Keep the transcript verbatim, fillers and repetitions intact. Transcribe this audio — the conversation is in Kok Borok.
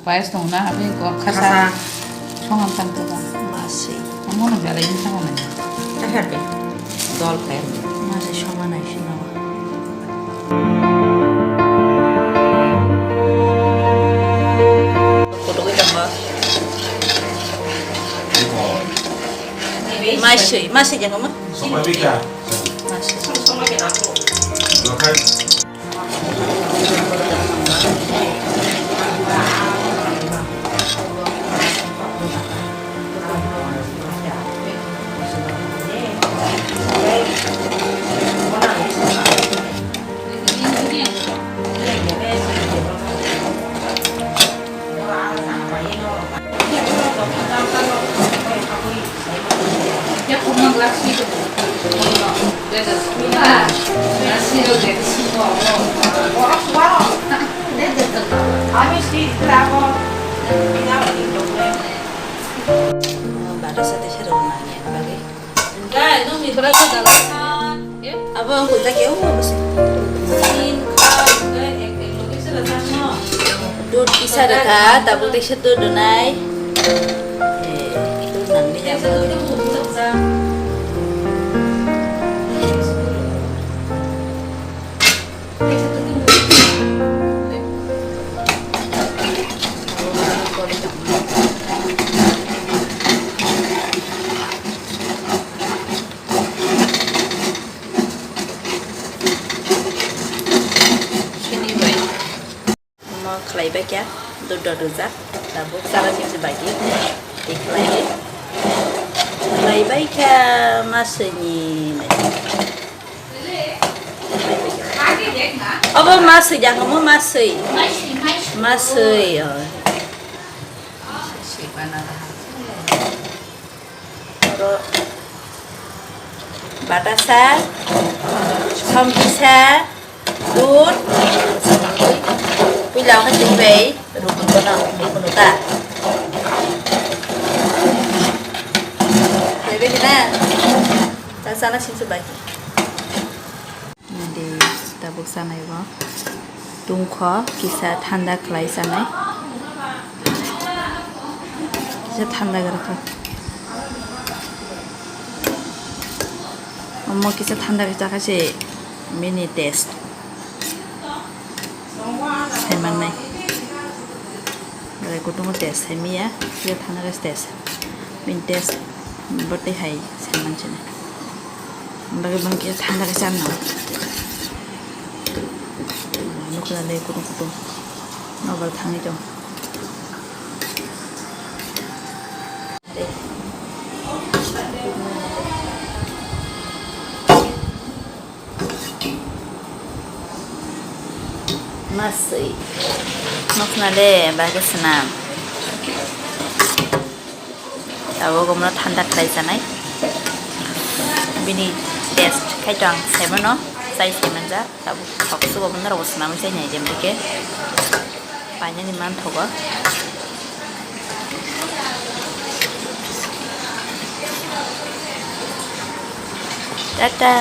Payas tong na, abi kok khasa. Khasa. Songan tang to ba. Masi. Amo no jalai ni tang na. Tahar be. Dol kaya. Masi songan ai sino. Kutuk itu ba. Masi, masi jangan mah. Masi. Bata sa tei sa rwna ni bagwi. Abo ang kujak ya, oh, bwswk. Dud kisa rwkha, tabuk teisa dud rwnai. Eh, dud nangni ya. Sini bai. Omo khlai bai kha, dudot rwjak, tabuk chana simi se bai di. Tei khlai, khlai bai kha maswini nai. Obo maswi jang, omo maswi. Maswi, oh. Oro batasa, somkisa, dud, puila khe twi bai rukun bono, rukun ta. Twi bai khe na, ta chana simi se bai. Nadi tabuk sanai bo tungkho kisa thanda khlai sanai, kisa thanda grakha. Omo kisa thanda khe chakha se bini taste. Saimangnai. Belai kutungo test saimaya, kisa thanda khe test. Bini test bo tei hai saiman sini. Bagwi bang kisa thanda khe chana. Nukla le kutung kutung. Nokbar thangwi tong. Maswi. Mokna de bagwi swnam. Tabuk omono thanda khlai chanai. Bini test khai to ang saimano, chai sai manja. Tabuk thok sugo bo norok bo swnamwi chai nai jemdike. Painani manthogo. Tata.